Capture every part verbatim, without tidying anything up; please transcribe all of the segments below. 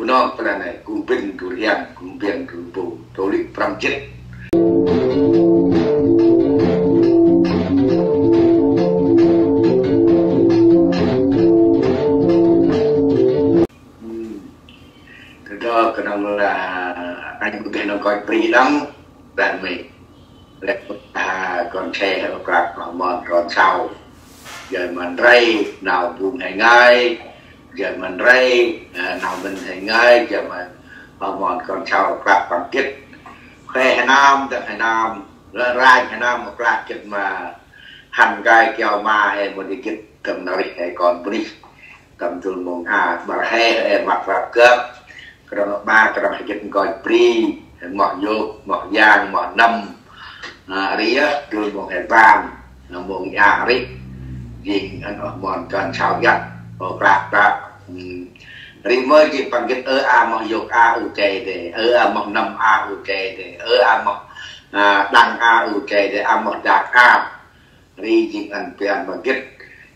Bunong pla nê, gŭ mbĭn gŭ rhiăng, gŭ mbiăng gŭ bu, tô lĭ prăm jĭt. Ơ, tơdơi knŏng lah anh gŭ geh nŏng kơi bri đŏng, dah mê. Lĕ, a, kon se hê klak ma mon kon sau. Jay ma ndrei nau bung hê ngai, jay ma ndrei, a, nau mĭn hê ngai, jay ma, ma mon kon sau klak păng gĭt. Khuê hê nam, dâng hê nam, lĕ ranh hê nam klak gĭt ma hăn ngai kiao ma hê mâu di gĭt tâm nau rih hê kon bunuyh. Tâm dŭl mông a, ƀar hê, hê măk rap gâp. Knŏng ƀa, knŏng hê gĭt nkoch bri, hê moh yôk, moh yang, moh nâm. A, ri yơh, dŭl mông hê bam, a, mông a ri. Jêng ăn oh mon kon sau iăt, oh klak ta. Ri mơ jêng păng gĭt ơ a moh yôk a u che de, ơ a moh nâm a u che de, ơ a moh, a, đăng a u che de, a moh dak a. Ri jêng ăn pian ma gĭt.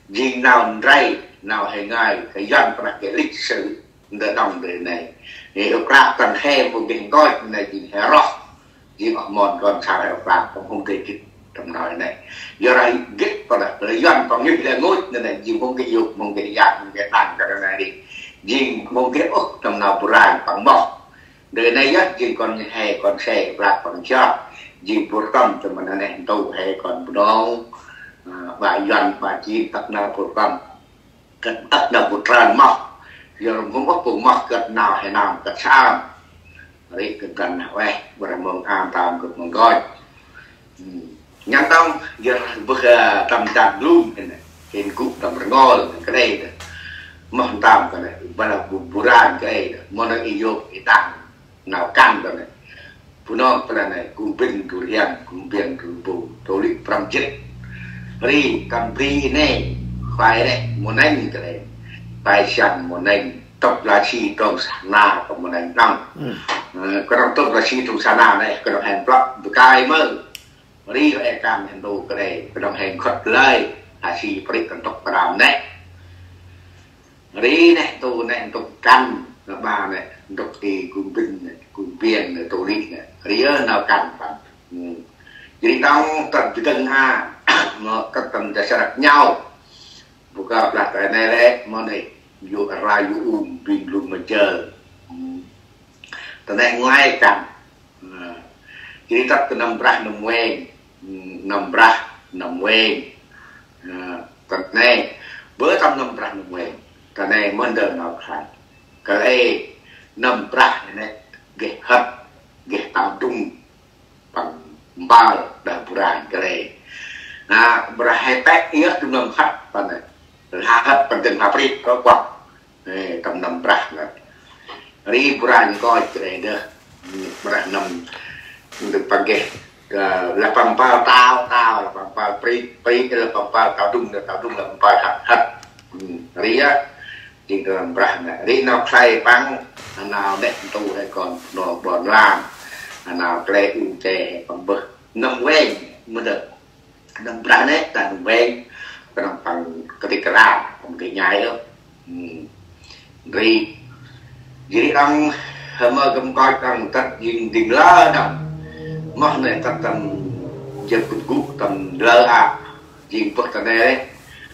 Jêng nau ndrei, nau hê ngai, kơ Yuăn păng geh lịch sử ndơ đŏng ndơ nê. Hê ơ klak tăng hê mâu geh nkoch nê jêng hê roh. Jêng oh mon kon sau hê ơ klak tăng hông geh gĭt tâm nau nê. Yor ri gĭt păng lah, lĕ Yuăn păng nhŭp lĕ nkoch nê nê, jêng hông geh yôk, hông geh yang, hông geh tăng kơ nê ri. Jêng hông geh ôh tâm nau bu ranh păng moh. Ndơ nê yơh, jêng kon hê, kon se, klak păng chah. Jêng bu tâm tâm nê nê, ntu hê kon Bunong. A, ƀa Yuăn, ƀa Chin, tât nau bu tâm. Kơt ăt nau bu trơn moh. Yor mông ôh bu moh kơt nau hê nơm kơt sơm. Ri kơt găn nau ueh, ƀrah mông am tam kơt mông nkoch. Nhăn tông, yor bơh, a, tâm dak glum hê nê. Hên gŭ tâm rngol hê nê, kơ đê đê. Moh tam kơ nê, ƀa lah bu, bu ranh kơ đê đê. Mâu nê i yôk, i tăng. Nau kăn ta nê. Bunong pla nê, gŭ mbĭn gŭ rhiăng, gŭ mbiăng gŭ bu, tô lĭ prăm jĭt. Ri, tâm bri nê, khuê rê, mâu nênh kơ rê. Khuê siăm mâu nênh, tŭp la si trong sa na, kơ mâu nênh đŏng. Ơ, knŏng tŭp la si trong sa na nê, knŏng hên plăk, bu kai mơ. Ri, rê kăn hên tô kơ rê, knŏng hên khât lơi, la si prĭ kăn tŭp kram nê. Ri nê, tô nê, tô kăn, nê ƀa nê, tô i gŭ mbĭn nê, gŭ mbiăng nê, tô lĭ nê. Ri ơ nau kăn păng. Ri đŏng tât bidâng a, mâu tât tâm ta srăk nhau. Bu kơp lah ta nê lĕ, mâu nê, yôk ra yôk um, bing lŭng ma jơ. Ta nê ngai kăn. Ri tât ta nâm brah nâm weng. Nâm brah nâm weng. Ơ, ta nê, bơ tâm nâm brah nâm weng. Ta nê mâu ndơ nau khlay. Kơ ê, nâm brah nê, geh hăt, geh tao dŭng, păng mbal đah bu ranh kơ ê. Na, brah hê pĕ yơh dŭng nâm hăt, păng nê. Lah hăt păng dâng lah prĭt, kơ kuăk. Ê, tâm nâm brah nê. Ri bu ranh nkoch kơ ê đah. Brah nâm, ndơ păng geh. Ơ, lah păng mbal tao, tao, lah păng mbal prĭt, prĭt, lah păng mbal tao dŭng, lah tao dŭng, lah păng mbal hăt, hăt. Ri yơh. Jêng tâm nâm brah nê. Ri nau khlay păng, nau nê ntu hê kon Bunong ƀon lan. Nau khlay u che hê păng bơh. Nâm weng, mâu ndơ. Nâm brah nê, ta nâm weng, knŏng păng kơt kra, păng geh nhai ôh. Ri, jêh ri đŏng, hê mơ găm nkoch đŏng tât jêng dâng lơ đŏng. Moh nê tât tâm, jêh gŭ gŭ tâm lơ a, jêng bơh ta nê,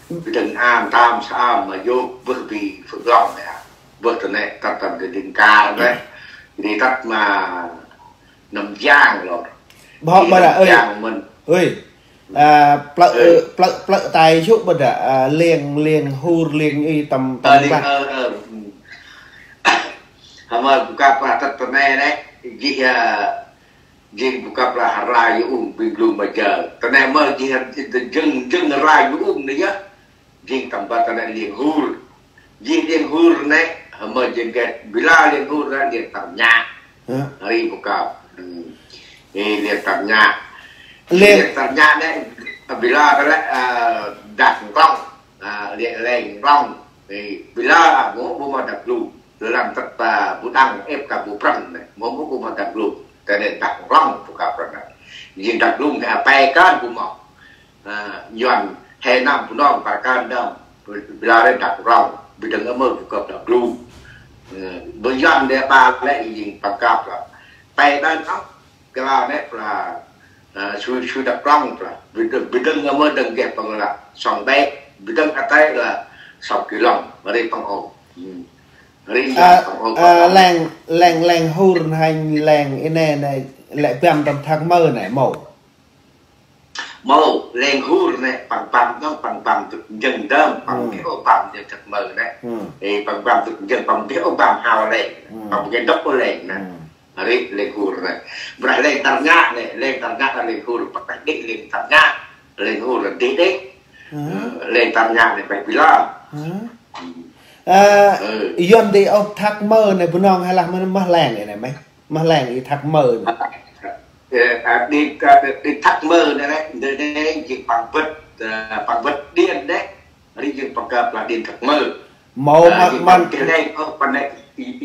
bidâng am tam sa am ma yôk bơh bi Phước Long nê a. Bơh ta nê tât tâm dâng kar nê, jêh ri tât ma Nâm Jang lor. Bhŏ ƀa đă, ơi. Jang mĭn. Ơi. A, plơ̆, ơi, plơ̆, plơ̆ tay sŭ ƀa đă, a, liêng, liêng hur, liêng i tâm, tâm, ơ, liêng, ơ, ơ. Hama bu kăp lah tât ta nê nê, jêh, a, jêng bu kăp lah rla yu um bing lŭng ma jơ. Ta nê mơ jêh, jêng, jêng rla yu um nê yơh. Jêng tâm ban ta nê liêng hur. Jêng liêng hur nê, hama jêng geh, bi lah liêng hur nê, liêng tâm nhă. Hă? Ri bu kăp. Ê, liêng tâm nhă. Liêng, liêng tâm nhă nê, bi lah ta nê, ơ, dak nklŏng. Ơ, liêng, liêng nklŏng. Ê, bi lah, a, mâu, mâu ma dak glŭng. Lăm tât ta bu đăng, êp ta bu prăng nê. Mâu, mâu, mâu ma dak glŭng. Ta nê dak nklŏng, bu kăp prăng nê. Jêng dak glŭng nê, a, pe kan bu mâu. A, Yuăn, he năm bu nong, par kan năm. Bi lah rê dak nklŏng. Bi dâng ơ mơ bu kăp dak glŭng. Bơ Yuăn đe ba lĕ jêng păng kăp lah. Pe đan ôh, kơ la nĕ lah, su, su đăp klŏng lah. Bơ dâng, bơ dâng ngơ mơ dâng geh păng lah. Sŏng đe, bơ dâng a tê lah sŏng ki lŏng. Ri păng ôh. Ri jêng păng ôh, păng ôh. Leng, leng, leng hur hanh leng i nê nê lĕ băm tâm thak mơ nê mâu. Mâu, leng hur nê, păng băm dâng, păng băm dŭt njâng dơm, păng bih ôh băm njâng thak mơ nê. Ê, păng băm dŭt njâng, păng bih ôh băm hao leng. Păng bih dŭt ôh leng nê. Ri leng hur nê. Brah leng tar nhă nê, leng tar nhă leng hur, păng đĭ leng tar nhă, leng hur đĭ đê. Leng tar nhă nê, păng bih lơ. Ơ, Yuăn đĭ ôh thak mơ nê, Bunong hay lah mơ, mơ leng nê, mơ. Mơ leng i thak mơ nê. Ê, a, đĭ, a, đĭ thak mơ nê, nê, nê, nê, jêng păng bơ̆t, a, păng bơ̆t điên nê. Ri jêng păng kăp lah điên thak mơ. Mâu, a, mơ, jêng mơ păng geh leng, ơ, păng nê,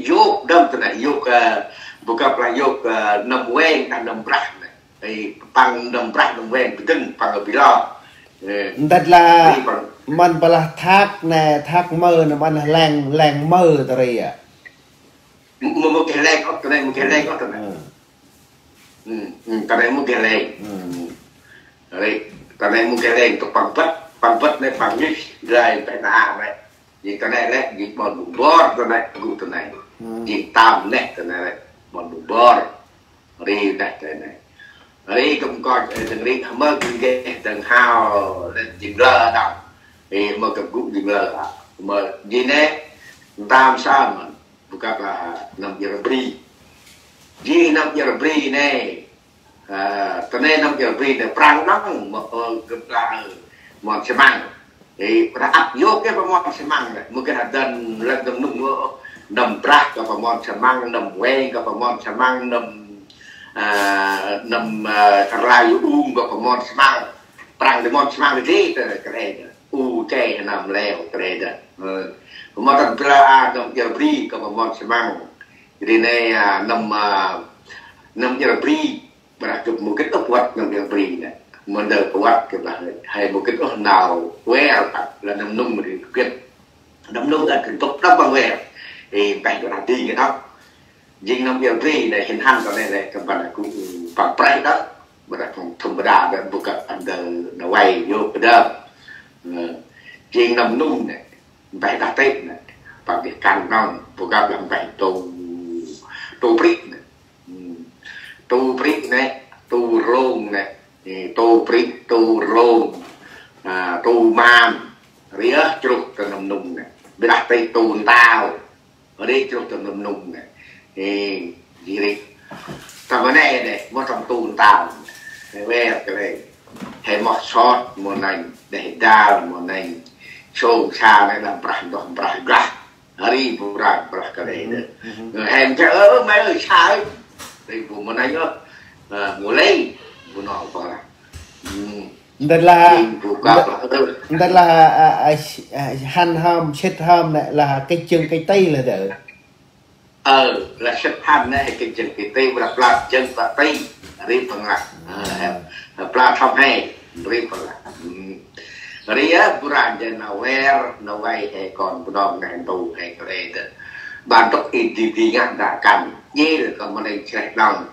yôk, đâm tơ nê, yôk, a, bu kăp lah yôk, a, năm weng, a, năm brah nê. Ê, păng năm brah, năm weng, bơ dâng, păng bih lơ. Ê. Ntât lah, ri păng măn păng lah thak nê, thak mơ nê, măn leng, leng mơ tơ ri a. Mô, mô geh leng ôh tơ nê, mô geh leng ôh tơ nê. Tơ nê mô geh leng. Ri, tơ nê mô geh leng, tơ păng bơ̆t, păng bơ̆t nê, păng ngih, lai, pe na a nê. Jêng tơ nê lĕ, jêng ƀon bu bor tơ nê, gŭ tơ nê. Jêng tam nê tơ nê lĕ, ƀon bu bor. Ri nê tơ nê. Ri gâp nkoch, ê, dâng ri, mơ gâp geh dâng hao, lĕ jêng lơ đŏng. Ê, mơ gâp gŭ jêng lơ a. Mơ jêng nê, tam sa măn. Bu kăp lah năm iăr bri. Jêng năm iăr bri nê. A, tơ nê năm iăr bri nê, Prăng đŏng, mơ, ơ, gâp lah, ơ, mon xi măng. Ê, Prăng ăp yôk geh pa mon xi măng nê. Mơ geh dăn lĕ năm nŭng, ơ, năm brah geh pa mon xi măng, năm weng geh pa mon xi măng, năm, a, năm, a, rlai ung geh pa mon xi măng. Prăng đĭ mon xi măng đĭ, tơ nê kơ lĕ. U che năm leo kơ lĕ. Ơ. Mơ tăn bra a năm iăr bri geh pa mon xi măng. Ri nê, a, năm, a, năm iăr bri, brah gâp mâu gĭt ôh văt năm iăr bri nê. Mâu ndơ văt gâp lah, he mâu gĭt ôh nau wer, lah năm nŭng ri gĭt. Năm nŭng ăt gâp đŏng păng wer. Ê, mpeh gâp lah ding gâp đŏng. Jêng năm iăr bri nê, hên hăn tơ nê lĕ, gâp ƀăn gŭ păng preh đŏng. Brah păng thŭm bra đŏng, bu kăp ăn đơ na vay yôk đŏng. Ơ, jêng năm nŭng nê. Mpeh đah têk nê, păng geh kăn nŏng, bu kăp lah mpeh tu, tu prĭ nê. Ư, tu prĭ nê, tu rlông nê, ê, tu prĭ, tu rlông, a, tu man, ri ơh chroh tơ năm nŭng nê. Bi đah têk tu ntao, ri chroh tơ năm nŭng nê. Ê, jêh ri. Tâm nê nê, mâu tâm tu ntao nê. Ê, wer kơ lĕ. He moh sot mâu nây, đeh dal mâu nây, sông sa nây đah brah ndoh brah gah. Ri bu răng brah kơ lĕ đê. He mâu che, ơ, mâu ơi, sa ơi. Ri bu mâu nây ơ, ơ, mâu lĕ, bu nŏng brah. Ntât lah, ntât lah, a, a, a, hăn hom, sĭt hom nê, lah kêch jâng kêch ti lah đê. Ơ, lah sĭt hăn nê, he kêch jâng kêch ti, lah pla jâng pla ti, ri păng lah. Ơ, he, he pla thom he, ri păng lah. Ri a, bu răng jâng na wer, na vay he kon bu nŏng neh ntu he kơ lĕ đê. Ƀăn tŭk i di di ngă đah kăn, jêh lah kơ mâu nây chreh đŏng.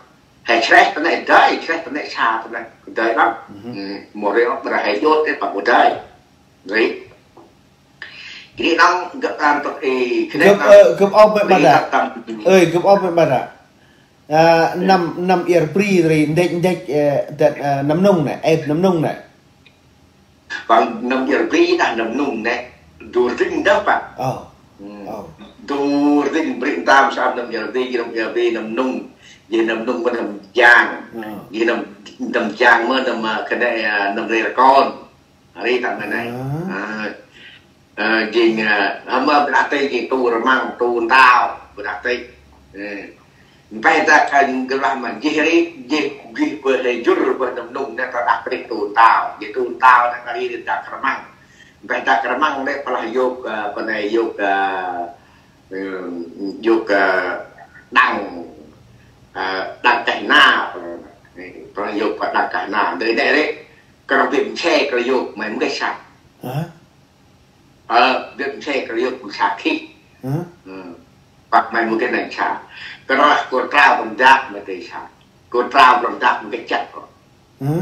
He chreh tơ nê dơi, chreh tơ nê sa tơ nê dơi đŏng. Mâu ri ôh, ƀa he djôt tê păng mâu dơi. Ri. Ri đŏng gâp ăn tŭk i, gâp, ơ, gâp ôp mê ri ƀa đă. Ơi, gâp ôp mê ƀa đă. A, năm, năm iăr bri ri, ndêch, ndêch, ơ, đăt, ơ, năm nŭng nê, êp năm nŭng nê. Păng năm iăr bri đah năm nŭng nê, du rdĭng đah păng. Ơ. Du rdĭng bri ntơm sa năm iăr bri, năm iăr bri năm nŭng, jêh năm nŭng mâu năm jang. Jêh năm, năm jang mâu năm, a, kơ nê, a, năm rê rkon. Ri tâm nê nê. A. Ơ, jêng, ơ, hăm, ơ, bi đah têk jêng tu rmăng, tu ntao, bi đah têk. Ê. Mpeh dak kăn glah măn jêh ri, jêh gih bơh he jŭr bơh năm nŭng nê ta đah têk tu ntao. Jêh tu ntao nê kari ri dak rmăng. Mpeh dak rmăng nê plah yôk, ơ, pơ nê yôk, ơ, ơ, yôk, ơ, đăng, ơ, đăng keh na, pơ nê, plah yôk pơ đăng keh na. Ndri nê ri, kơ răng bĭm che kơ yôk, mâu mâu kêch sa. Hă? Ơ, bĭm che kơ yôk mâu sa khih. Hă? Ơ. Păk may mâu geh nây sa. Kơt nđa kŏ trao păng dak may tê sa. Kŏ trao păng dak mâu geh chăt kŏ. Hả?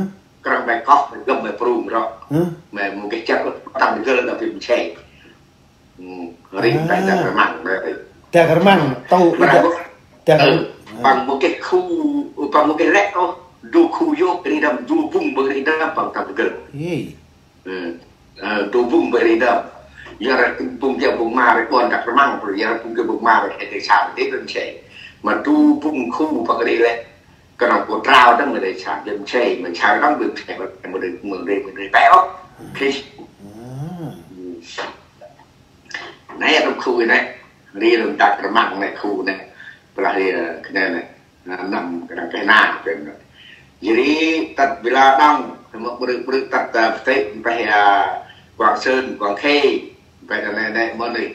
Krăng may koh, may gâm, may prung rŏ. Hả? May mâu geh chăt kŏ, tăng gơl nđa bi mse. Ri tay dak rmăng, may. Dak rmăng, tâu i dak. Dak rmăng. Păng mâu geh khu, păng mâu geh lĕ ôh. Du khu yôk ri đăm, du bŭng bơh ri đăm, păng tăng gơl. Ê. Ơ, du bŭng bơh ri đăm. Yor bŭng geh bŭng ma ri ƀon dak rmăng, yor bŭng geh bŭng ma ri, ê, tê sa, tê đăm che. Ma du bŭng khu păng ri lĕ. Kơt nđa kŏ trao đăm mâu dơi sa, đăm che, mâu sa đăm đăm che, mâu dơi, mâu dơi, mâu dơi pe ôh. Khi. Nê, đăm khu nê. Ri đăm dak rmăng nê, khu nê. Plah ri, ơ, kơt nê nê. Nâm kơt nđa keh na, keh na. Jêh ri tât bi lah đŏng, mâu ƀrư̆ ƀrư̆ tât, ơ, ptê, mpeh, ơ, Quảng Sơn, Quảng Khê, mpeh nê nê mâu ni.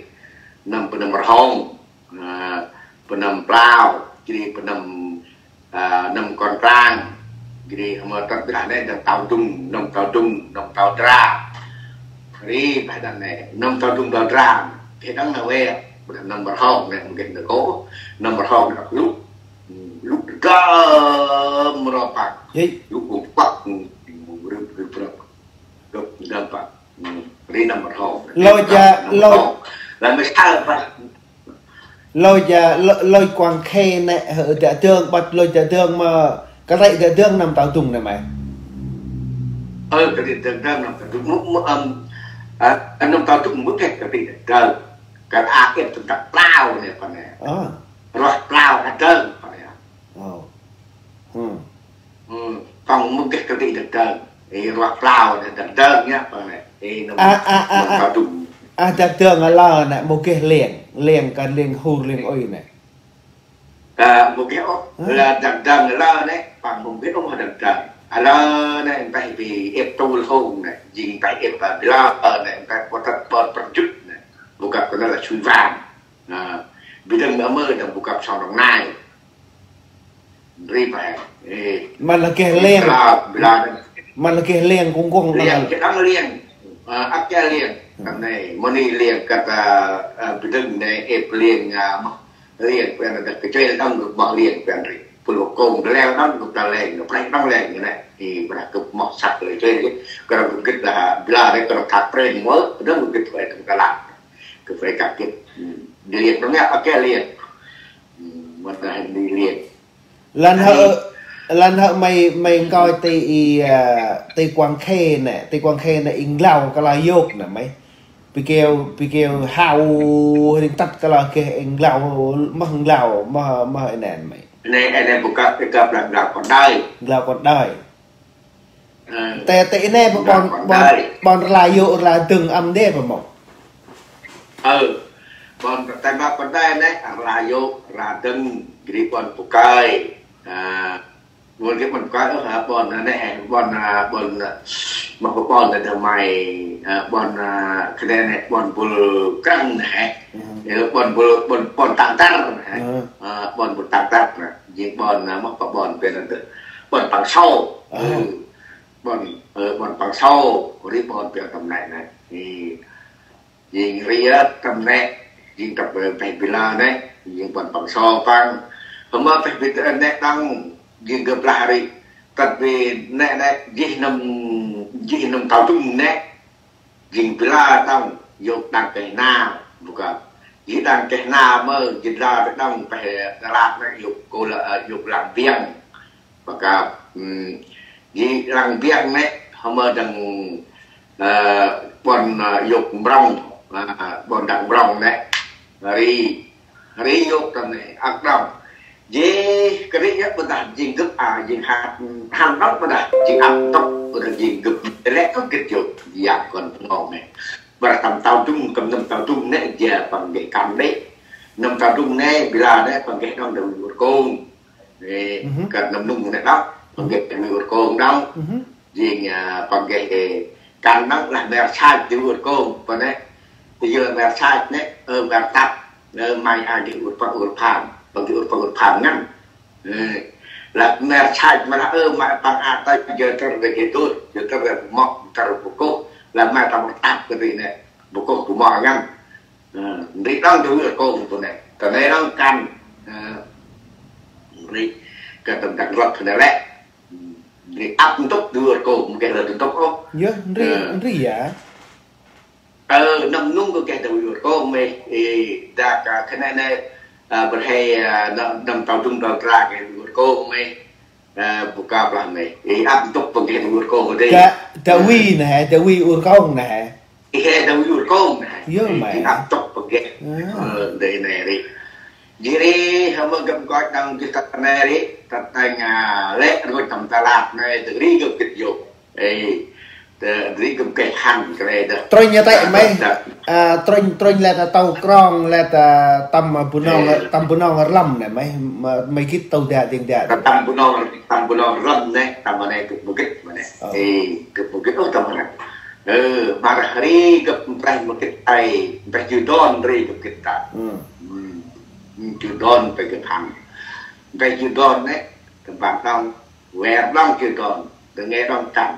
Nâm Pơnâm Rhông, ơ, Pơnâm Plao, jêh ri Pơnâm, ơ, Nâm Kon Trang, jêh ri mâu tât bi lah nê, Nâm Tao Dung, Nâm Tao Dung, Nâm Tao Dra. Ri mpeh đăm nê, Nâm Tao Dung Tao Dra, keh đŏng nê we, Pơnâm Rhông nê, mâu geh nê kŏ, Nâm Rhông nê lŭ. Lŭ dơm ro păng. Ê. Lŭ gŭ păng. Rơp, rơp, rơp. Gâp dơm păng. Ri Nâm Rhông. Lơi, lơi. Lah mâu sa păng. Lơi, lơi, lơi Quảng Khê nê, hơ, dak dơng, ƀăt lơi dak dơng ma, kơt lĕ dak dơng Nâm Tao Dung nê may. Ơ, kơt lĕ dak dơng Nâm Tao Dung. Mâu, mâu, ơm, ơ, Nâm Tao Dung mâu geh kơt lĕ dak dơng. Kơt a kơt tât plao nê păng nê. Ơ. Roh plao dak dơng păng nê. Ơ. Ơ. Ơ, păng mâu geh kơt lĕ dak dơng. Ê, roh plao dak dơng nê păng nê. Ê, Nâm, a, a, a, Nâm Tao Dung. A, dak dơng a lơ nê mâu geh liêng. Liêng kơt liêng hur liêng ôi nê. Ơ, mâu geh ôh. Ơ. Lah dak dơng a lơ nê, păng mâu geh ôh dak dơng. A lơ nê, mpeh bi êp tŭl hông nê. Jêng mpeh êp, ơ, bi lah nê, mpeh ƀon tât ƀon prjŭt nê. Ƀu gâp kơt nê lah sui van. Ơ, bi đŏng nê mơ đăm ƀu gâp sŏng đŏng nai. Ri păng. Ê. Mâu lah geh liêng. Bi lah, bi lah. Mâu lah geh liêng kŏng kŏng. Liêng, keh đŏng liêng. Ơ, ăp che liêng. Tâm nê, mâu ni liêng kơt, ơ, ơ, bi đŏng nê, êp liêng, ơ, mâu. Liêng, păng nê, kơt che đŏng, mâu liêng, păng ri. Pul kông, leo đŏng, gâp ta leng, gâp leng đŏng leng, nê. Ê, păng gâp mâu săk lĕ che, gâp gĭt lah, bi lah nê, gâp thak pren mơ, đŏng gâp gĭt, gâp gĭt. Kơ phải cà kit. Đi liêng, nó nghe, ok, liêng. Mơ ta đi liêng. Lăn hơ, lăn hơ may, may ngơi ti i, a, ti Quảng Khê nê, ti Quảng Khê nê i nglau kơ la yôk nê may. Bi keo, bi keo hao, ring tât kơ la kê i nglau, mơ nglau, mơ, mơ i nê may. Nê, nê, bu kăp, bi kăp la nglau kon đơi. Nglau kon đơi. Ơ. Tê, tê i nê ƀon, ƀon, ƀon rla yôk rla dâng ăn đê ƀa mâu. Ơ, ƀon tê ma ƀon đê nê, rla yôk, rla dâng, gri ƀon bu kơi. A, ƀon gri ƀon bu kơi, ơ, ƀon nê, ƀon, a, ƀon, a, mâu ƀon nê đah may, a, ƀon, a, kơt nê nê, ƀon bul krăng nê. Ơ, ƀon bul, ƀon, ƀon tăng tăr nê. Ơ. A, ƀon bul tăng tăr nê. Jêng ƀon, a, mâu ƀon ƀon nê. Ƀon Păng Sô. Ơ. Ƀon, ơ, ƀon Păng Sô, ri ƀon piăng tâm nê nê. Ê, jêng ri ăt tâm nê, jêng tât, ơ, peh bi lah nê, jêng ƀon Păng Sô păng. Hmâo peh bi lah nê đŏng, jêng gâp lah ri. Tât bi nê nê, jêh nâm, jêh nâm Tao Dung nê. Jêng bi lah đŏng, yôk đăng keh na, bu kăp. Jêh đăng keh na mơ, jêh lah đŏng peh Đà Lạt nê, yôk kôl, ơ, yôk Lăng Biêng. Ƀa kăp, ưm, jêh Lăng Biêng nê, hmâo đăng, ơ, ƀon, ơ, yôk Mrŏng, a, ƀon Đăng Mrŏng nê, ri, ri yôk tâm nê, ăk đŏng. Jêh kơt ri yơh ƀôdah jêng gâp a, jêng hăn, hăn đŏng ƀôdah, jêng ăp tŏk ƀôdah jêng gâp, lĕ kơ gĭt yôk, yap kon pơnong nê. Ƀôdah tâm Tao Dung, kăm nâm Tao Dung nê, jêh păng geh kăn đê. Nâm Tao Dung nê, bi lah nê, păng geh đŏng đah ur kông. Ê, kơt nâm nung nê đŏng, păng geh ur kông đŏng. Jêng, a, păng geh, ê, kăn đŏng lah mer sach đah ur kông, păng nê. Tơ yơ mer sach nê, ơ, mer tăp, ơ, may a geh ur păng ur pham, păng geh ur păng ur pham ngăn. Ê, lah mer sach ma lah, ơ, may păng a tơ yơ tơr geh geh dur, yơ tơr geh bu moh, tơr bu kôh, lah may tơr tăp kơ ri nê, bu kôh bu moh ngăn. Ơ, ri đŏng đah ur kông păng nê. Ta nê răng kăn, ri, kơ tâm Dak Lak nê lĕ, ri ăp ntŭk du ur kông, mâu geh lơ ntŭk ôh. Yơh, ri, ri ya. Ơ, năm nung kơ geh du ur kông mê, dak, a, khân nê, a, bơr he, a, năm, năm tau dung tau tra geh du ur kông mê. Ơ, bu kăp lah mê. Ê, ăp ntŭk păng geh du ur kông dê. Dak, dak wi nê he, dak wi ur kông nê he. Ê, he, dak wi ur kông nê he. Yơh mê. Ê, ăp ntŭk păng geh. Ơ, dê nê ri. Jêh ri, hơ mơ gâp nkoch đăng jêh tât nê ri, tât nê nga lĕ rngôch tâm ta lap nê, dâng ri gâp gĭt yôk. Ê, dâng ri gâp geh hăn kơ lĕ dah. Trônh nha tê mê. Ơ, trônh, trônh lĕ ta tâu krong, lĕ ta tâm Bunong, tâm Bunong rlăm nê mê, mê gĭt tâu dak dâng dak. Tâm Bunong, tâm Bunong rlăm nê, tâm nê gâp mâu gĭt mê nê. Ê, gâp mâu gĭt ôh tâm nê. Ơ, mra ri gâp mpreh mâu gĭt ai, mpreh jư đon ri gâp gĭt ta. Jư đon pe gâp hăn. Mpreh jư đon nê, tâm ban đăng, wer đăng jư đon, dâng nê đăng tâm.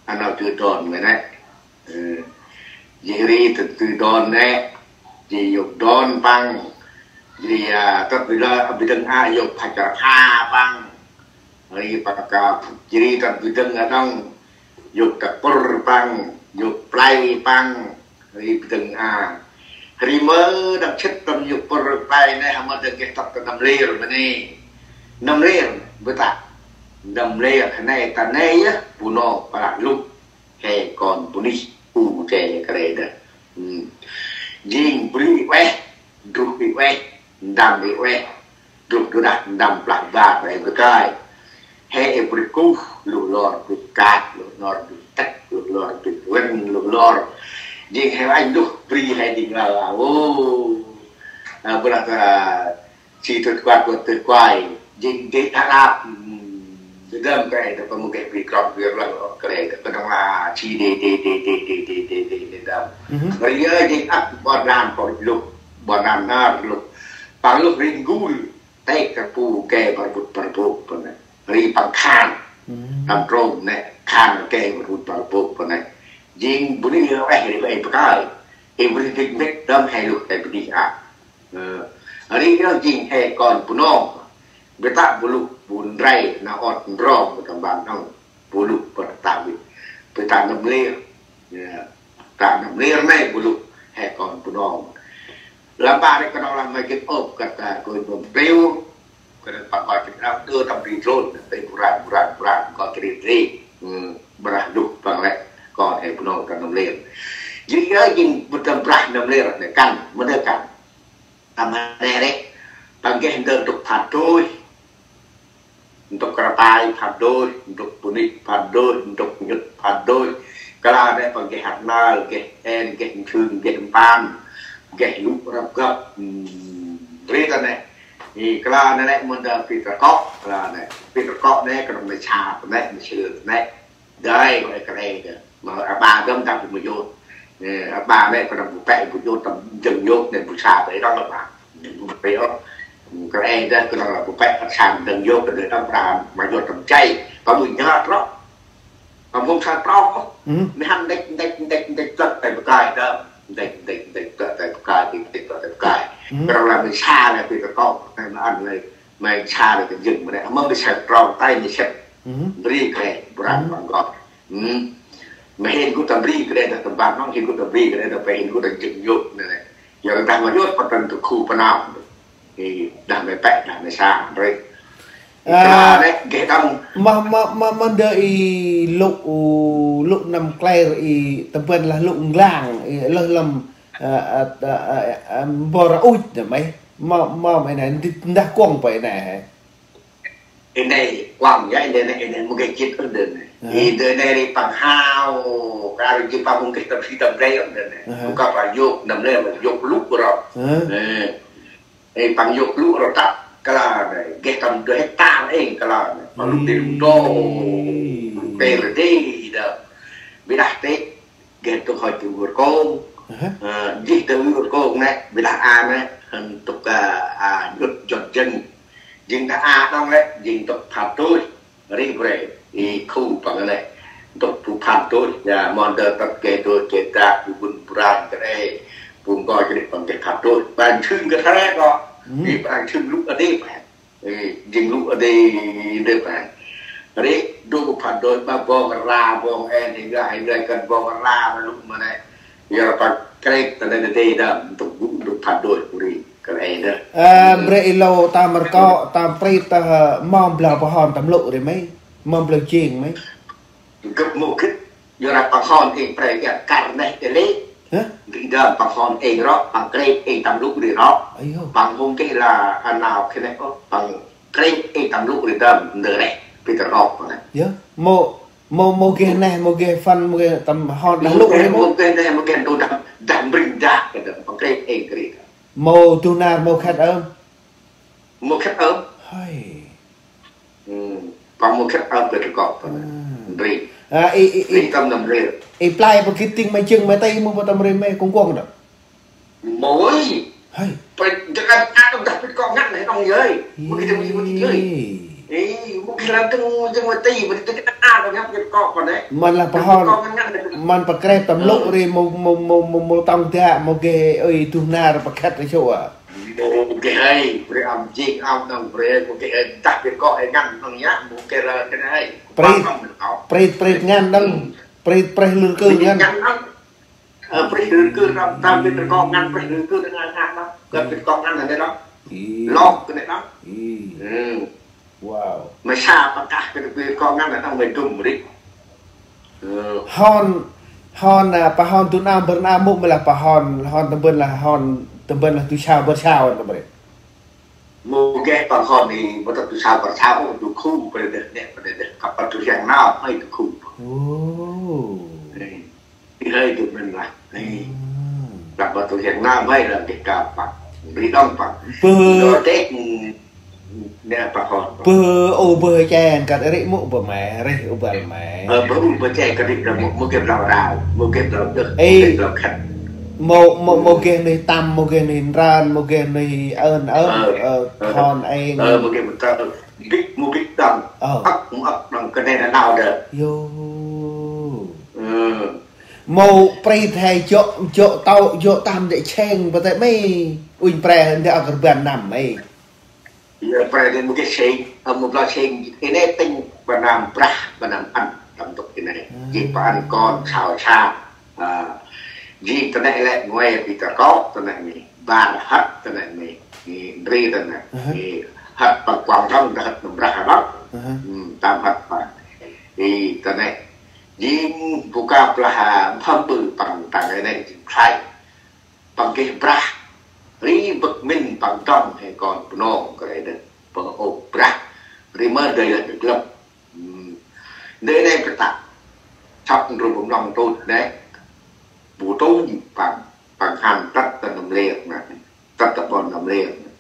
Ăn nau jư đon mê nê. Ơ, jêh ri tât jư đon nê, jêh yôk đon păng, jêh ri, a, tât bi lơ, bi dâng a yôk pha char pha păng. Ri păng ka, jêh ri tât bi dâng a đăng, yôk ta pŭr păng, yôk play păng, ri bi dâng a. Ri mơ đăng chĭt tâm yôk pŭr play nê, hơ mơ dâng geh tât ta năm lir mê nê. Năm lir, bơ ta. Năm lir, nê ta nê yơh, bu nô, pă lah lŭ. He kon bunuyh u che kre dah. Jêng bri ueh, druh i ueh, ndăm i ueh, druh du dah ndăm plah ba ueh bơkai. He i bri kuh, luh lor bri kat, luh lor bri tek, luh lor bri wen, luh lor. Jêng he anh luh bri he jêng la la. Ô, a, blah, a, Chi tŭt kuat, kuat tŭt kuai. Jêng dê đa đap. Dơm kre, dơ pă mâu geh bri krong bri rlăng kre, dơ pă đăng la chi dê, dê, dê đâm. Ri yơ jêng ăp ƀon ram pô lŭk, ƀon ram nar lŭk. Păng lŭk ri ngul, têk kơ pu ke bar bŭt bar bôk pơ nê. Ri păng khan. Tâm trôm nê, khan ke bar bŭt bar bôk pơ nê. Jêng bunuyh yơ eh ri bê bơkai. Ê bri dik mbĭt đâm he lŭk he bri a. Ơ, ri yơ jêng he kon Bunong. Bê ta bu lŭk bu ndrel na ot ndrom bê ta ban hŏng bu lŭk bê ta bê. Bê ta năm lir. Yơ, ta năm lir nê bu lŭk he kon Bunong. Lăm ba ri knŏng lah mê gĭt ôp kơ ta kôi bơm pliu. Kơ nê păng kôi gĭt nau dơ tâm ri drôn, tê bu ran, bu ran, bu ran, kôi gĭt ri. Brah lŭk păng lĕ, kon he Bunong ta năm lir. Jêng yơ jêng bê ta brah năm lir nê kăn, mơ nê kăn. Tâm nê rê, păng geh ndơ ntŭk phat dôih, ntŭk krapai phat dôih, ntŭk bunuyh phat dôih, ntŭk nhŭt phat dôih. Kla nê păng geh hăt nal, geh en, geh nchưng, geh mpan, geh lŭ răp găp, ri ta nê. I kla nê lĕ mân ta pi ta kŏ, kla nê. Pi ta kŏ nê, kla nê sa ta nê, nê sơ ta nê. Dơi, kla nê. Mơ a ba dơm ta bu mơ yôk. Ê, a ba nê, kla bu pĕ bu yôk, tâm jâng yôk nê, bu sa ta đăng a ba. Bu pĕ ôh. Kla nê, kla bu pĕ, sa jâng yôk, kla nê, tâm pra, ma yôk tâm chay. Tâm bu nhhơt rŏ. Tâm bu sa trŏ. Mê hăn ndĕch, ndĕch, ndĕch, ndĕch, tlăt tay bơkai dơm. Ndĕch, ndĕch, ndĕch, tlăt tay bơkai, ndĕch, ndĕch, tlăt tay bơkai. Kla nê, mê sa nê, pi ta kŏ, nê, mê ăn nê. Mê sa nê, ta jâng mê nê. Mơ mê sa trŏ, tay mê sĭt. Ri kre, bu ran păng gŏ. Mê hên gŭ ta bri kre dah tâm ban hŏng, hên gŭ ta bri kre dah, pê hên gŭ ta jâng yôk nê nê. Yơ dah ma yôk pă tâm ta khu pă nau. Ê, dah mê pĕ, dah mê sa, ri. A, kla nê, geh tâm. Ma, ma, ma, ma ndơ i lŭ, lŭ năm kler i tâm ban lah lŭ nglang, i lơh lăm, a, a, a, a, a, bor uch nê mê. Ma, ma, mê nê, ndah kuŏng pê nê. Ê nê, kuŏng ya, ê nê, ê nê, mâu geh jêt ôh ndơ nê. Ê ndơ nê ri păng hao, kar jêng păng mâu geh tâm si tâm rê ôh ndơ nê. Mâu geh păng yôk, năm lĕ mâu yôk lŭ rŏ. Ê. Ê, păng yôk lŭ rŏ tăp, kla nê, geh tâm du hectare êng kla nê. Păng lŭ dê lŭ đô, pê rê dê đơ. Bi đah tê, geh ntŭk hŏ du ur kông. Ơ, jêh du ur kông nê, bi đah a nê, hăn ntŭk, a, a, nhŭt jot jâng. Jêng đah a đŏng lĕ, jêng ntŭk phat dôih. Ri bre, i khu păng nê. Ntŭk bu phat dôih, ya, mân ta tât geh dôih, geh dak, bu bŭn bu ran, geh e, bu ngơi geh păng geh phat dôih. Ban chưng geh thare kŏ. Ri păng jêng lŭ a dê păng. Ê, jêng lŭ a dê, dê păng. Ri dô phat đôi ba bông ra bông en, hê ga hê ga kăn bông ra ba lŭ ma nê. Yor păng krêp ta nê dê dam, ntŭk gŭ dô phat đôi kuri, kăn ê dê. Ơ, mre ê lô ta mrkô, ta mprêt ta mâm blau pahon ta mlŭ ri mê. Mâm blau jêng mê. Gâp mô gĭt, yor păng hon êng pre êng kar neh ê lê. Hả? Ndri dam păng hon êng rŏ, păng krêp êng tâm lŭ ri rŏ. Ayo. Păng mông kê la anao kê neh, ô, păng krêp êng tâm lŭ ri dam, ndơ reh, Peter Ngọc păng neh. Yor, mô, mô, mô geh neh, mô geh phân, mô geh tâm hon đah lŭ ri mô. Mô geh neh, mô geh ntu dam, dam bring dak kê dam, păng krêp êng kri. Mô du nar, mô khĕt ơm. Mô khĕt ơm. Hơi. Ư, păng mô khĕt ơm kơ trơ kŏ păng. Ri. A, i, i, i. Ri tâm nâm ri. I play păng gĭt tĭng ma jêng ma tây mô păng tâm ri mê kông kuông đŏng. Môi. Hơi. Păng jêng ăn ăn đah pit kŏ ngăn nê đŏng yơi. Mô gĭt tĭng ma jêng ma tây yơi. Ê, mô gĭt la tĭng jêng ma tây, mô gĭt tĭng ăn ăn đah pit kŏ păng nê. Mân lah pahon. Pit kŏ ngăn ngăn nê. Mân păng krêp tâm lŭ ri mô, mô, mô, mô, mô tông dak, mô geh, ơi, du nar păng khĕt ri sô a. Mô geh hơi, bre ăm jêng ăm nâng bre, mô geh hơi, dah pit kŏ hơi ngăn nâng yă, mô geh la kê nê hơi. Prêt, prêt, prêt ngăn nâng, prêt, prêt lưr kơ ngăn. Ngăn nâng. Ơ, prêt lưr kơ nâng, dah pit kŏ ngăn, prêt lưr kơ nâng ngăn nâng, dah pit kŏ ngăn nâng nâng. Ê. Lŏk kê nê nâng. Ê. Ư. Wow. Mê sa păng kah kơ pit kŏ ngăn nâng, mê dŭm ri. Ơ. Hon, hon, a, pahon du nar bơr nar mô mê lah pahon, hon tâm bơh lah hon, tâm bơh lah du sa bơr sa hon tâm bơh. Mô geh păng hon i, mô tâm du sa bơr sa, ô, du khum, bơh deh, nê, bơh deh, kăp păng du hiang nau, hơi du khum. Ô. Ê, i hơi du mân lah, ê. Ư. Kăp păng du hiang nau, hơi lah geh kăp păng, ri đŏng păng. Bơh. Đŏng têk, Nê, pah hon. Bơh, ô, bơh che kăt ri mô bơh mê, ri u băl mê. Ơ, bơh u bơh che kăt ri mô, mô geh blau rau, mô geh blau dơh, mô geh blau khăt. Mô, mô, mô geh nuyh tăm, mô geh nuyh nran, mô geh nuyh ơn, ơn, ơ, ơ, ơ, hon êng. Ơ, mô geh bơh tơl, bĭk, mô bĭk đŏng. Ơ. Âk, mô âk đŏng, kơt nê nau dơh. Yo. Ơ. Mô prêt he jŏ, jŏ tâu, jŏ tăm dê cheng, bơh tê mê. Unh pre, ndê âk rban năm mê. Yor, pre nê mô geh sêng, ơ, mô blau sêng, i nê tĭng ba năm brah, ba năm ăn, tâm ntŭk i nê. Jêng ba ăn kon, sao sa. A, jêng ta nê lĕ ngoai Peter Ngọc, ta nê mê, bar hăt ta nê mê, i ndri ta nê, i hăt păng kuăng rŏng, ta hăt năm brah rŏng. Ư, tâm hăt păng. I ta nê, jêng bu kăp lah, a, mphâm bư păng ta nê nê, jêng play. Păng geh brah, ri bơk mĭn păng dŏng he kon Bunong kơ ri dơh. Păng ôp brah, ri mơ dơi lah dơk lăp. Ư. Ndê nê kơ ta. Săp ndrô bơm nŏng tôt nê. Bu tôt păng, păng hăn tât ta Nâm Liêng nê. Tât ta ƀon Nâm Liêng nê.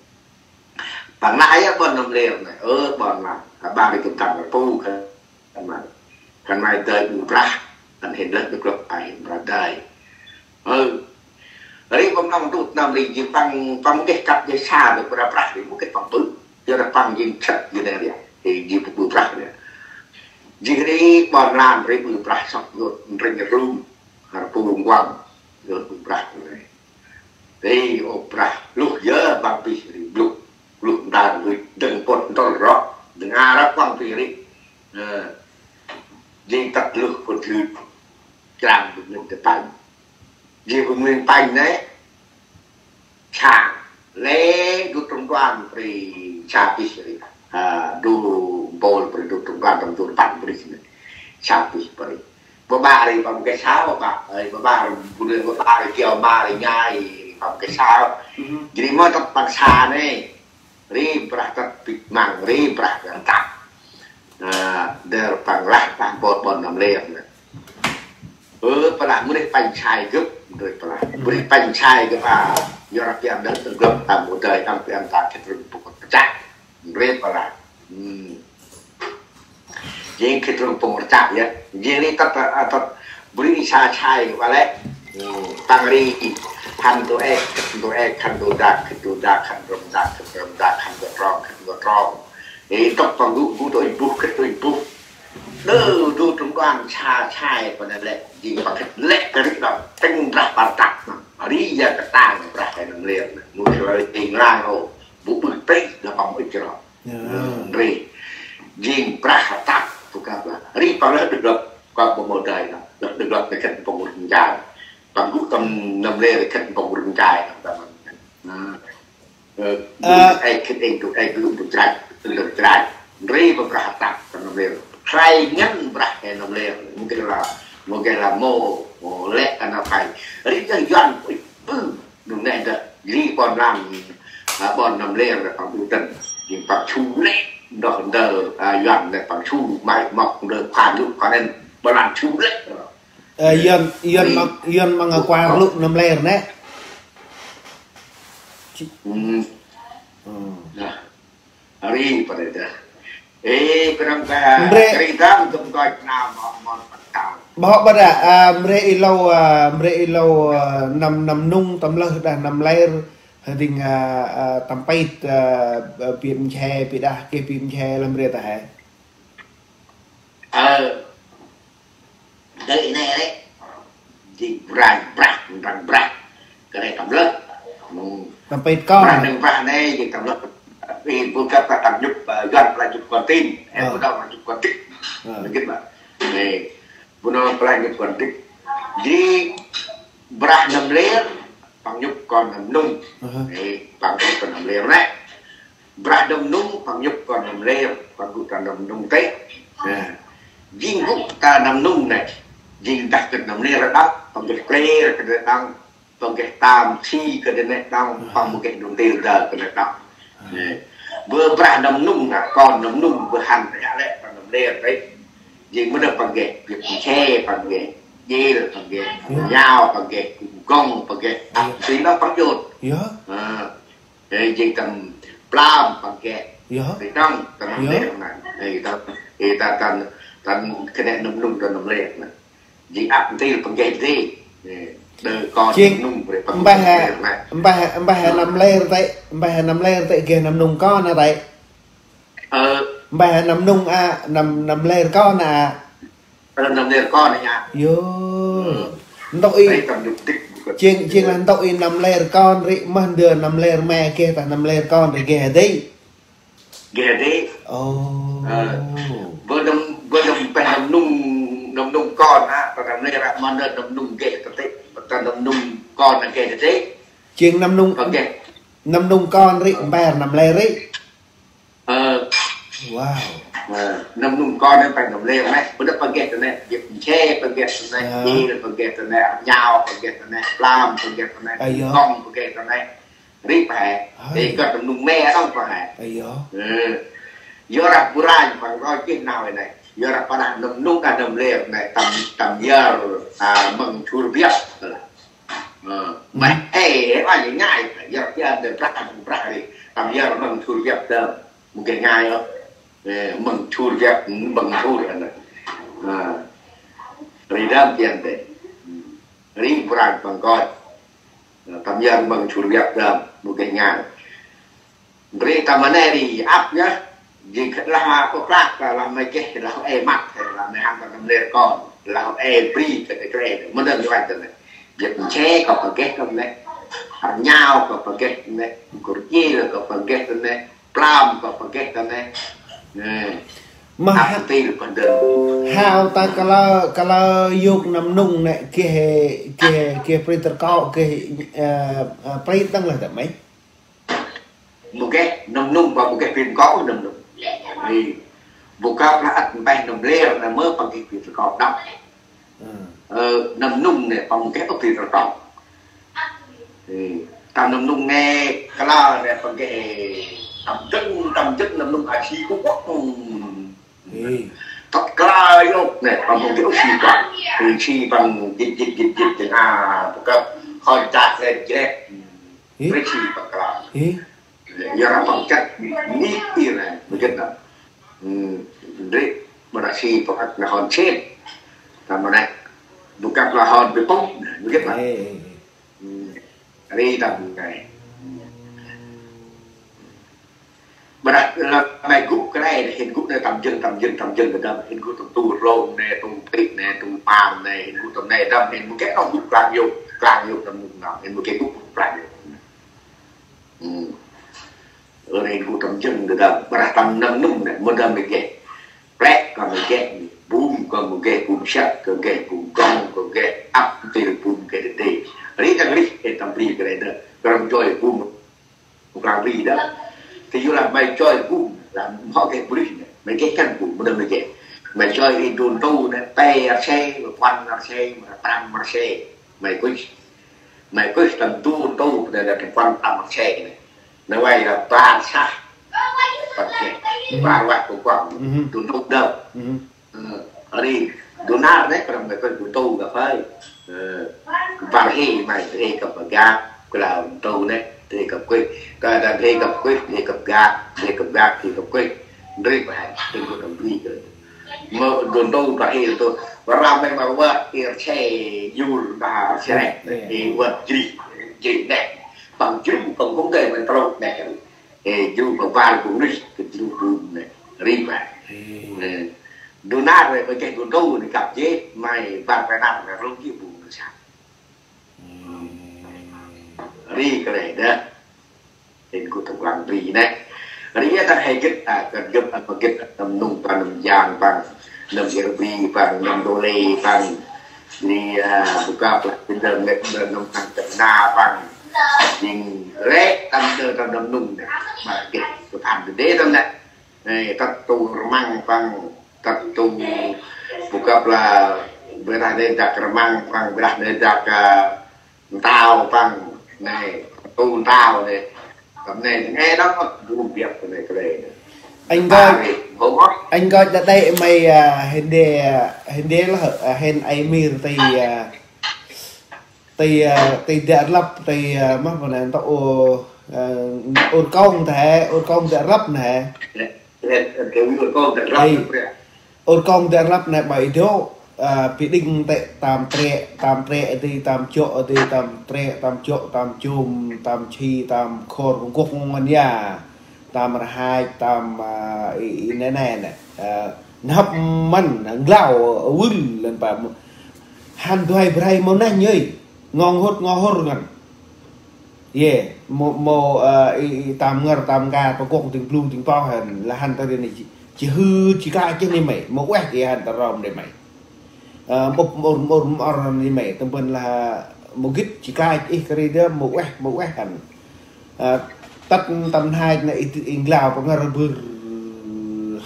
Păng lah yơh ƀon Nâm Liêng nê. Ơ, ƀon lah. Kơ ƀă ri kơm tăm pu kơ Khân may, khân may dơi ƀư brah, khân hên lĕ dâk lŏk a hên brah dơi. Ơ. Ri bơm nŏng tŭt năm ri jêng păng, păng geh kăp geh sa dâk brah brah ri mô geh păng ƀư. Yor ri păng jêng chăt jêng nê ri. Ê, jêng ƀư brah ri. Jêng ri ƀon lan ri ƀư brah sŏk yôt, ring rum. Har pu lŭng quăng, yôt ƀư brah ri. Ri ôp brah, luh yơh băng bih ri, luh, luh ndar ri, dâng pôt ntŭl rŏ, dâng a rŏ băng bih ri. Ơ, jêng tât luh pôt ri, chram bơh mĭn tê păng. Jêng bơh mĭn păng nê, chang, lĕ du trung đoàn pri sa bih ri. A, du mpôl pri du trung đoàn tâm du păng pri nê. Sa bih pri. Bơ ƀă ri păng geh sao, bơ ƀă, ơi, bơ ƀă ri, bu ri, bơ ƀă ri, kiao ma ri, nhai, păng geh sao. Jêh ri mơ tât păng sa nê. Ri brah tât bĭk măng, ri brah tât. A, dơr păng lah, păng ƀon, ƀon Nâm Liêng nê. Ơ, păng lah, mrêh păng sai gâp, mrêh păng lah. Mrêh păng sai gâp, a, yor ri păng dâng tơ gâp, tâm mô dơi, tâm păng ta khĭt rŭng pŭk chak. Mrêh păng lah. Ư. Jêng khĭt rŭng pŭng rchak yơh. Jêng ri tât, a, tât bri sa sai kơ ƀă lĕ. Ư, păng ri hăn du êk, khĭt du êk, hăn du dak, khĭt du dak, hăn rŭm dak, khĭt rŭm dak, hăn du trong, khĭt du trong. Ê, tât păng gŭ, gŭ du êk buh, khĭt du êk buh. Đơ, du trung đoàn sa sai, păng lĕ, jêng păng khĭt lĕ kơ ri đŏng, tĭng brah bar tât nê. Ri ya kơ tang brah kơ Nâm Liêng nê. Mô geh ri tĭng lang ô. ƀư tih đah păng ŭch ro. Ri jêng brah hăt tăp, bu kăp lah. Ri păng lĕ đơ̆k lăp, kăp bu mâu dơi lah. Lĕ đơ̆k lăp nê khât păng ur ngai. Păng gŭ tâm nơm lĕ khât păng ur ngai. Ơ, ơ, ai khât êng tu, ai gŭ tu jrăch, tu jrăch. Ri păng brah hăt tăp tâm nơm lĕ. Khlay ngăn brah he nơm lĕ. Mungkin lah, mungkin lah mâu, mâu lĕ kơ nau khlay. Ri jêng Yuăn, ui, ƀư. Nung nê dah, ri ƀon lam, a, ƀon nơm lĕ dah păng ƀư tĭng. Jêng păng su lĕ, ndoh ndơ, a, Yuăn nê păng su, mai mŏk ndơ, phan lŭ, phan en, ƀon lam su lĕ. Ơ, Yuăn, Yuăn măng, Yuăn măng a kuar lŭ nơm lĕ nê. Ri păng dah. Ê, kơnơ̆ng ka, Mre. Kri dam, dam koi nau mŏk mon păng tao. Bơh bơh dah, a, mre i lô, a, mre i lô, a, năm, năm nung tâm lơh đah năm lĕ, hơding, a, a, tâm pit, a, a, bip mche, bip đah, geh bip mche, lăm mre ta he. Ơ, dơi i nê lĕ. Jêng brah, brah, brah, brah. Kơ nê tâm lơh. Tâm pit kon. Brah nâng brah nê, jêng tâm lơh. Ê, bu kăp ta tâm nhŭp, ơ, Yuăn pla nhŭp kon tin. Ê, bu đŏng pla nhŭp kon tin. Ơ. Nê gĭt ma. Ê, bu nơm pla nhŭp kon tin. Jêng brah nơm lĕ, păng nhŭp kon nơm nung. Ê, păng nhŭp kon nơm lĕ nê. Brah nơm nung, păng nhŭp kon nơm lĕ, păng gŭ ta nơm nung tê. Ơ. Jêng gŭ ta nơm nung nê. Jêng dah kơ nơm lĕ dah, păng geh klê kơ nê đŏng, păng geh tam thi kơ nê đŏng, păng mâu geh nung tê dah kơ nê đŏng. Ơ. Bơ brah nơm nung nê, kon nơm nung, bơ hăn ta lĕ, păng nơm lĕ tê. Jêng mơ nơm păng geh, geh che, păng geh, jêl, păng geh, nhao, păng geh, gong, păng geh, ăp, si nơm păng jot. Ơ. Ê, jêng tâm plam păng geh. Ri đŏng, tâm nơm lĕ nê. Ê, ta, ê, ta, ta, ta, kơ nê nơm nung ta nơm lĕ nê. Jêng ăp ntil păng geh dê. Ê, đơ kon nơm nung bre păng geh dê nê. Mbah, mbah, mbah nơm lĕ tê, mbah nơm lĕ tê geh nơm nung kon nê tê. Ơ. Mbah nơm nung a, nơm, nơm lĕ kon a. Ơ, nơm lĕ kon nê ya. Yo. Ntŭk i. Ê, tâm nhŭp dĭk. Jêng, jêng lah ntŭk i nơm lĕ kon ri mơh ndơ nơm lĕ me geh ta nơm lĕ kon ri geh dê. Geh dê. Ơ. Bơ nơm, bơ nơm peh nơm nung, nơm nung kon a, ta nơm lĕ ră mơh ndơ nơm nung geh ta tê, ta nơm nung kon a geh ta tê. Jêng nơm nung, nơm nung kon ri, mber nơm lĕ ri. Ơ. Wow. Ơ, nơm nung kon nê păng nơm lĕ nê, bơ nơm păng geh ta nê, jêp nche păng geh ta nê, jêl păng geh ta nê, nhao păng geh ta nê, plam păng geh ta nê, kong păng geh ta nê. Ri păng he. Ê, kơt nơm nung me đŏng păng he. Ơ. Yor dah bu ranh păng roi geh nau nê. Yor dah păng nơm nung đah nơm lĕ nê, tâm, tâm yor, a, mơng chur biăp. Ơ, mă, ê, ê, ơ, ngai, yor, yor, đe brah, brah ri. Tâm yor mơng chur biăp đơm. Mâu geh ngai ôh. Ê, mơng chur biăp, mơng chur anăn. Ơ, ri đơm tian tê. Ri brah păng koi. Tâm yor mơng chur biăp đơm. Mâu geh ngai. Bri ta ma nê ri ăp yơh. Jêng khât lah ma kô klak, lah ma geh, lah ê măt, lah ma hăn ta nơm lĕ kon, lah ê bri, khât ê krê, mâu nơm yuăn ta nê. Jêp nche kơ păng geh ta nê. Hăn nhao kơ păng geh ta nê. Kur jêl kơ păng geh ta nê. Plam kơ păng geh ta nê. Nê. Mă ăp ha-, ntil păng đơm. Hao ta kalơ, kalơ yôk nơm nung nê, geh, geh, geh bri tơr kŏ, geh, ơ, ơ, bri tăng lah ta mê. Mâu geh nơm nung, păng mâu geh bri tơr kŏ nơm nung. Ê, bu kăp lah ăt mpeh nơm lĕ nê mơ păng geh bri tơr kŏ đŏng. Ơ, nơm nung nê păng mâu geh ôh bri tơr kŏ. Ê, tâm nơm nung nê, kơ lah nê păng geh tâm dâng, tâm dâng nơm nung a si kŭ kŏ. Ê. Tât kơ lah yôk nê, păng mâu geh ôh si kŏ. Ê, si păng jêt, jêt, jêt, jêt, jêt, a, bu kăp, khon chak lĕ jrep. Ê. Brek si păng klam. Ê. Yor dah păng chăt, nit i nê, mâu gĭt nê. Ê, ndri, brek si păng ăt nê hon chêt. Ta ma nê, bu kăp lah hon bi pŭng, mâu gĭt nê. Ê, ê, ê. Ê, ri tâm nê. Ƀiălah lah nê gŭ kơ nê, hên gŭ nê tâm jâng, tâm jâng, tâm jâng kơ đăm, hên gŭ tâm tu rlông nê, tu pĭ nê, tu pam nê, hên gŭ tâm nê đăm, hên mâu geh nơm gŭ klang yôk, klang yôk tâm nŭk nơm, hên mâu geh gŭ klang yôk. Ơ. Ri gŭ tâm jâng đơ đa, ƀrah tâm năm nŭng nê, mâu đăm mâu geh. Plek kơ mâu geh, bum kơ mâu geh, bum săk kơ geh, bum gong kơ geh, ăp tê bum geh đơ đê. Ri tăng ri, ê tâm ri kơ đơ đa. Kơ răm joi bum, kơ răm ri đa. Tê yu lah may joi bum, lah mâu geh bum ri nê. May geh kăn bum, mâu đăm mâu geh. May joi ri du ntu nê, pe rse, puăn rse, prăm rse. May kuch. May kuch tâm du ntu, đơ đa tâm puăn prăm rse nê. Nê vay lah bar sah. Păng geh. Bar vah kơ kuăm. Du ntu đơ. Ri, du nar nê, prăm may kuch du ntu gah phơi. Ơ, bar he may, he kăp gak, kơ lah du ntu nê, he kăp kuch. Kơ đa he kăp kuch, he kăp gak, he kăp gak, he kăp kuch. Ri vay, he kăp tâm ri kơ. Mâu du ntu bar he du ntu. Bar răm may ma văt, ir che, yur, bar, srek, he văt jri, jri nê. Păng jru, păng kông gay may trôk nê. Ê, jru ma bar bung ri, kơ jru bung nê. Ri vay. Ê. Ê. Du nar nê, may geh du ntu nê kăp jêh, may bar pe nar nê, rung jêh bung nê sah. Ê. Ri kơ lĕ đa. Hên gŭ tâm rlăng ri nê. Ri a ta he gĭt, a, kơ gĭt, a, ma gĭt, a, tâm nŭng păng, tâm jang păng, tâm ir bri păng, tâm dô lê păng. Ri, a, bu kăp lah, tâm, tâm, tâm, tâm, tâm na păng. Jêng lĕ tâm đơ tâm đăm nŭng nê. Bar geh, kơ pham đê tâm nê. Nê, tât tu rmăng păng, tât tu bu kăp lah, ƀiălah nê dak rmăng păng, ƀiălah nê dak, a, ntao păng, nê, tu ntao nê. Tâm nê, nê đăm, bu biăp nê kơ lê nê. Anh Goj, anh Goj đa đê may, a, hên đê, a, hên đê lah, a, hên ai mir ti, a, Ti, ơ, ti dek rlăp, ti, ơ, mah, bơ nê, ntŭk, ơ, ur kông te, ur kông dek rlăp nê. Ê, ur kông dek rlăp nê, ƀai dô, ơ, bi đĭng tê, tam trê, tam trê ti, tam jŏ ti, tam trê, tam jŏ, tam jum, tam chi, tam khor, kông kŭk ngăn ya. Tam rhach, tam, ơ, i, i nê nê nê. Ơ, nhăp măn, nglao, wưl, lăn pa, hăn duay brai mâu neh nhơi. Ngŏng hŭt ngŏ hŭr ngăn. Yê, mâu, mâu, ơ, i, i, tam ngăr, tam nka, pa kŏk dĭng blu, dĭng pô hăn, lah hăn ta ri nê ji, ji hưt, ji ka, ji nê may, mâu ueh, yê hăn ta rom nê may. Ơ, mâu, mâu, mâu, mâu, nê may, tâm bân lah, mâu gĭt, ji ka, ih, kơ ri đa, mâu ueh, mâu ueh hăn. Ơ, tât tâm nhăp nê, i, i, nglao, pa ngăr bưr,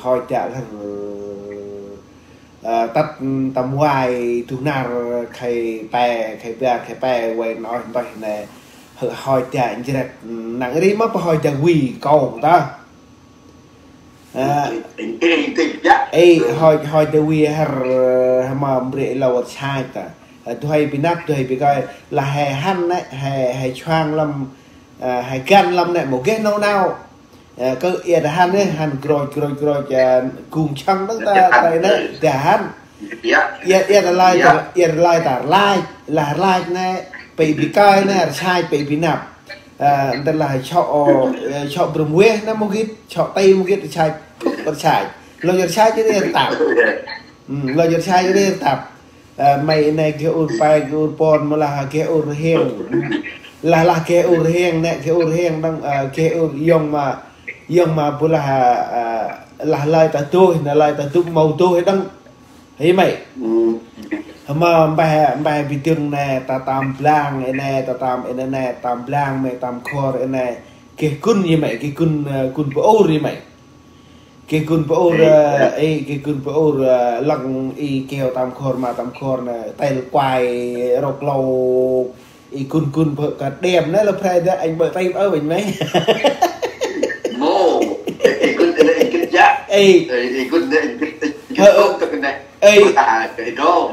hoi chă lhăr. Ơ, tât tâm vay du nar khay pe, khay bar, khay pe, vay nôih ntoih nê, hơ hoi chă njrep, năng ri mâp hoi chă wi kông ta. Ơ, ê, hoi, hoi chă wi hăr, hơ ma mbre lâu ăt sai ta. Ơ, duay bi năp, duay bi kơi, lah he hăn nê, he, he chuang lăm, ơ, he găn lăm nê, mâu geh nâu nâu. Ơ, kơ ia ta hăn nê, hăn grôch, grôch, grôch, ơ, gung chăng đăng ta, ta nê, ta hăn. Ia, ia ta lai ta, ia ta lai ta, lai, lah lai nê, pê bi kơi nê, rsai pê bi năp. Ơ, nta lah chŏ, ơ, chŏ brŭm weh nê mâu gĭt, chŏ tê mâu gĭt, rsai, rsai. Lơ rsai jêh ri tăp. Ơ, lơ rsai jêh ri tăp. Ơ, may nê geh ur pe, geh ur pôn, mâu lah geh ur rhiêng. Lah, lah geh ur rhiêng nê, geh ur rhiêng đăng, ơ, geh ur yong ma, yong ma bu lah, ơ, lah lơi ta dôih, nê lơi ta dŭp mâu dôih đăng. Hê may. Hơ ma mbah, mbah bi dâng nê, ta tam blang, ê nê, ta tam, ê nê, nê, tam blang, may tam khor, ê nê. Geh gŭn, yê may, geh gŭn, ơ, gŭn bu ur, yê may. Geh gŭn bu ur, ơ, ê, geh gŭn bu ur, ơ, lăng i keo tam khor ma tam khor nê, tel kuai, rôk lôk, i gŭn gŭn bơ kơ đêm nê, lơ phrai đa, anh bơ tay ơ, anh nê. Mô, ê, ê, gŭn, ê, ê, gŭn jă. Ê. Ê, ê, gŭn, ê, gŭn, ê, gŭn, ơ, ơ, tơ kơ nê. Ê. Ơ, ta, ê, đô.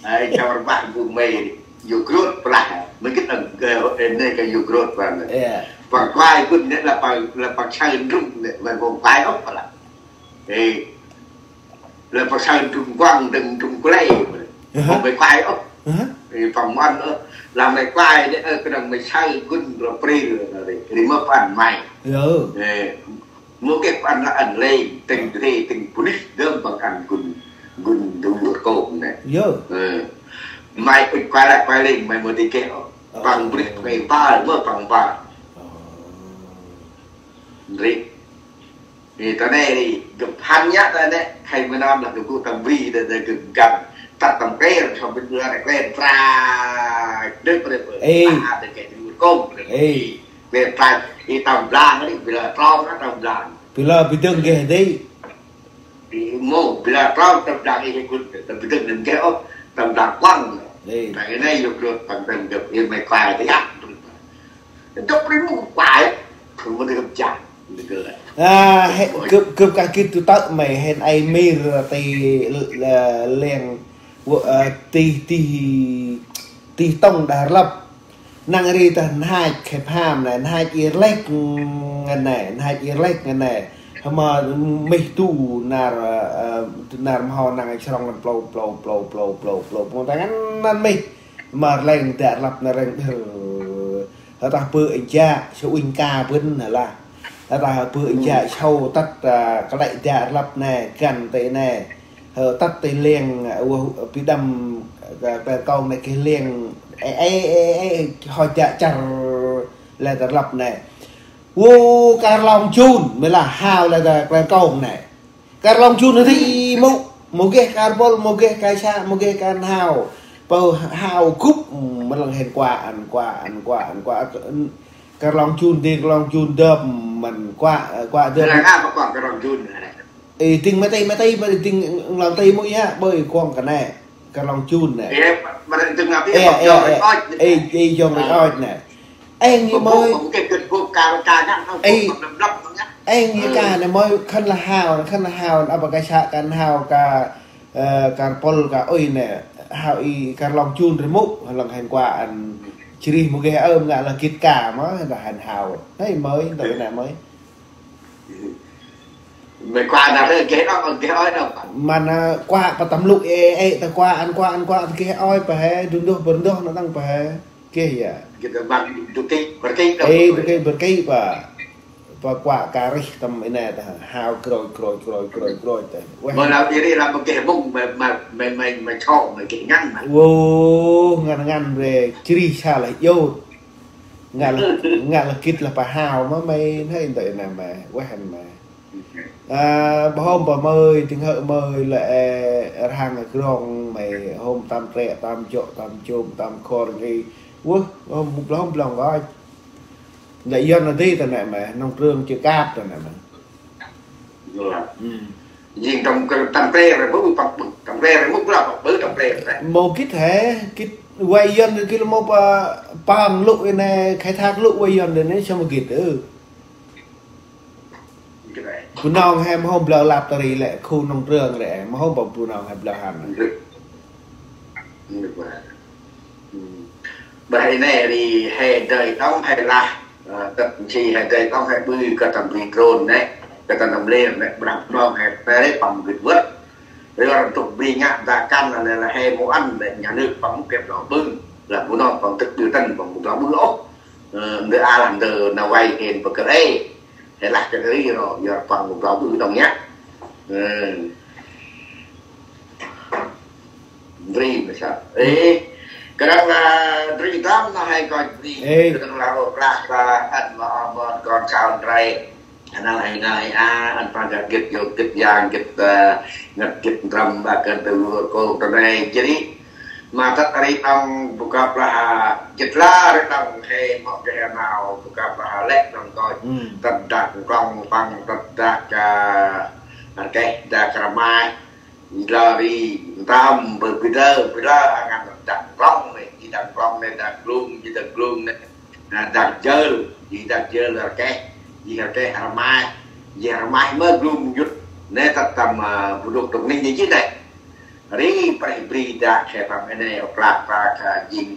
Ê, chao rmah gŭ may. Yogurt plah, mâu gĭt ăn, ơ, ê nê kơ yogurt plah nê. Păng kuai gŭn nê lah păng, lah păng saơ ndrŭng nê, lah păng kuai ôh plah. Ê, lah păng saơ ndrŭng kuăng, ndrŭng, ndrŭng kulê. Păng mâu kuai ôh. Ê, păng mâu ăn ôh. Lah may kuai nê, ơ, kơnang may saơ gŭn lah prê nê, ri mâp ăn may. Ê, Mâu geh păng ăn lêng, tĭng rê, tĭng bunuyh, dơm păng ăn gŭn, gŭn du ur kông nê. Ơ. May ŭch kuai lah kuai lêng, may mâu di geh ôh. Păng bunuyh, may mpal, mơ păng mpal. Ri. Ri ta nê ri gâp hăn nhá ta nê khay mơ nơm lah gâp gŭ tâm bri ta ta gâp găn. Tât tâm kre, sŏ bĭt bri ta kre tra. Dơk bri bri. Ê. Ta ta kay tu kông bri. Ê. Kre tra. Ê tâm blang ri, bri la trong na tâm blang. Bri la bri dâng geh dê. Ri mô, bri la trong tâm blang ê gŭt, tâm bri dâng nâng geh ôh, tâm blang quăng. Ê. Ta ê nê yôk yôk tâm tâm gâp ê mê kay ta yăk. Dôk ri mô kay. Mô ta gâp chang. Ri gâp la. A, he, gâp, gâp kah gĭt tu tơ̆ mê, hên ay mir ti, ơ, leng, ơ, ti, ti, ti tông đah rlăp. Năng ri ta nhach khep ham nê, nhach i rlek ngăn nê, nhach i rlek ngăn nê. Hma mih tu nar, ơ, nar mhâu năng srong ngăn plâu, plâu, plâu, plâu, plâu, plâu. Mô ta ngăn năn mih. Hma rleng dak rlăp nê rleng. Hơ ta bơ anh ja, sâu anh ka bân nê lah. Hơ ta bơ anh ja, sâu tât, ơ, kălĕ dak rlăp nê, găn tê nê. Hơ tât tê leng, ơ, ua, pi đăm, ơ, kler kông nê geh leng, ê, ê, ê, ê, hoi dak char, lĕ ta rlăp nê. Ua, kar long jun, mê lah hao lĕ ta kler kông nê. Kar long jun nê ti mô, mô geh kar pôl, mô geh kar sa, mô geh kar hao. Pô hao gŭp, mân lăng hên kuă, ăn kuă, ăn kuă, ăn kuă, ăn, kar long jun ti, kar long jun dơp, mân kuă, kuă dơp. Ê, dâng ma tây, ma tây, ma tây, dâng long tây mô ya, bơi kuŏng kơ nê. Kar long jun nê. Ê, ma tây dâng ma tây, ê, ê, ê, ê, ê, yŏng rêch ôch nê. Êng yê mơi. Êng yê ka nê mơi khân la hao, khân la hao, apa ka sa kan hao ka, ơ, kar pôl ka ôi nê, hao i kar long jun rê mŭ, lăng hên kuă ăn jrih mô geh ơm ngă lah gĭt ka mơ, hên ta hên hao. Hei mơi, ta nê mơi. Mê kuă nă rê geh nŏng, geh ôi nŏng. Mân, ơ, kuă pa tâm lŭ ê, ê, ta kuă, ăn kuă, ăn kuă, ta geh ôi pa he, dŭn dôh, bơr dôh, nă tăng pa he. Geh ya. Geh ta mân dŭ kĭ, bơr kĭ nŏng. Ê, dŭ kĭ, bơr kĭ pa. Pa kuă ka rih tâm i nê ta, hao kroi, kroi, kroi, kroi, kroi ta. Weh. Mơ nau i ri lah mơ geh mŭng, mê, mê, mê, mê, mê chŏ, mê geh ngăn mă. Wô, ngăn, ngăn rê, jrih sa lah yôt. Ngă lah, ngă lah gĭt lah pa hao mơ mê, hei ntơ̆ nê mê, weh ăn mê. A, bơh hôm bơh mơi, dâng hơ̆ mơi lĕ, ơ, rhang krong mê, hôm tâm trĕ, tâm jŏ, tâm chôm, tâm khor nghi. Wơh, hôm blah, hôm blah ngơi. Lĕ Yuăn nă dê ta nê mê, nông trường Chư Cáp ta nê mê. Ơ. Jêng tâm, tâm trĕ rê bơh, tâm trĕ rê mŭk lah bơh, tâm trĕ rê. Mâu gĭt he, gĭt vay Yuăn rê gĭt mâu pa, păng lŭ i nê, khai thác lŭ vay Yuăn rê nê, sâm gĭt ư. Bunong he mâu hôm blau lap ta ri lĕ khu nông trường rê, mâu hôm pa Bunong he blau hăn. Bơh i nê ri he dơi đŏng he lah, ơ, tât si he dơi đŏng he ƀư kơ tâm bri drôn nê, kơ tâm lêr nê, brah Bunong he pê rê păng gĭt vơt. Rê ntŭk bri ngă da kăn nê lah he mâu ăn nê nhà nước păng mŭk kĕp lŏ ƀư, lah Bunong păng tât ƀư tăn păng mŭk lŏ ƀư ôh. Ơ, ndơ a lah ndơ nau vay hên bơh kơ rê. He lah kơ ri ro, yor păng mŭk lŏ ƀư đŏng nhă. Ơ. Ndri mê sa. Ê, kơ đăng lah ndri tâm nă he kơ ndri. Ê. Kơ đăng lah ôp lah ta ăn ma amon kon sau ndrei. Ăn lah he nai a, ăn păng gĭt yôk gĭt yang gĭt, ơ, ngăt gĭt ndrăm ba kơ tơ kôk ta nê jêh ri. Ma tât ri đŏng bu kăp lah, jêh lah ri đŏng he mŏ geh nau bu kăp lah lĕ đŏng kôch. Tât dak nklŏng păng tât dak, ơ, rkeh dak rmai. Jêh lah ri ntơm bơ bri dơ, bri dơ, a ngăn dak nklŏng nê, jêh dak nklŏng nê, dak glung, jêh dak glung nê. A, dak jơl, jêh dak jơl rkeh, jêh rkeh rmai, jêh rmai mơ glung jŭt. Nê tât tâm, ơ, bu dôk dôk nê jêh nê. Ri preh bri dak he păng i nê ôk lak ta kơ jêng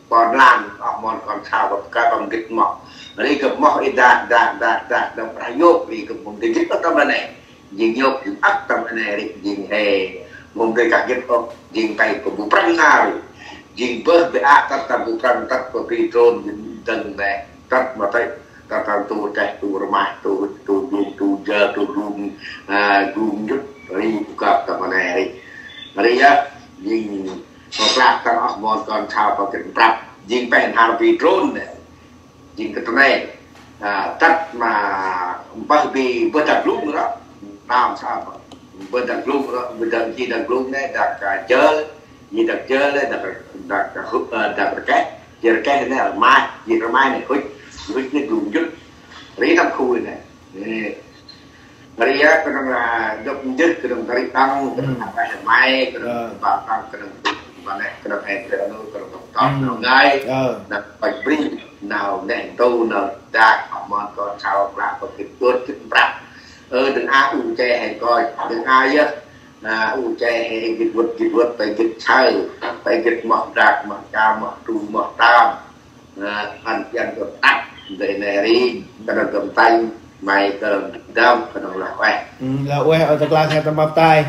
pon lan, oh mon kon sau gâp kơ păng gĭt moh. Ri gâp moh i dak, dak, dak, dak, dak prah yôk, ri gâp mông gĭt ôh tâm i nê. Jêng yôk, jêng ăk tâm i nê ri, jêng he. Mông gĭt kah gĭt ôh, jêng tay kơ bu prăng nar. Jêng bơh bê a tât tâm bu prăng tât kơ bri drôn, jêng dâng nê. Tât ma tay, tât tâm tu teh, tu rmai, tu, tu jung, tu jơ, tu jung, a, jung jŭt, ri bu kăp tâm i nê ri. Ri yơh, jêng Pơklak tăng oh mon kon sau pơkĭt prăp. Jêng peh nhar bri drôn nê. Jêng kơ tơ nê. A, tât ma Mpeh bi bơh dak glung rŏ. Năm sa bơh dak glung rŏ, bơh dak ji dak glung nê, dak, a, jơl, ji dak jơl nê, dak, dak, a, hŭ-, a, dak rkeh, ji rkeh nê, rmai, ji rmai nê, hŭch, hŭch nê glung jŭt. Ri tâm khu nê. Nê. Ri a, kơnơ̆ng a, dôk njêh, kơnơ̆ng ri tăng, kơnơ̆ng a, rmai, kơnơ̆ng ba tăng, kơnơ̆ng ba nê, kơnơ̆ng e, kơnơ̆ng tông tông, kơnơ̆ng ngai, nau pach bri, nau nê tu, nau dak, pah mon kon sau, klah, pah gĭt, gĭt, gĭt, prăk. Ơ, dâng a u che he koi, dâng a yơh, a, u che he gĭt vât, gĭt vât, pah gĭt saơ, pah gĭt moh dak, moh cha, moh tu, moh tam. A, ăn pian gâp tăk, dê nê ri, kơnơ̆ng gâp tanh, may kơnơ̆ng dam, kơnơ̆ng lah ueh. Ơ, lah ueh, ơ, ta klah he tâm mâp tay.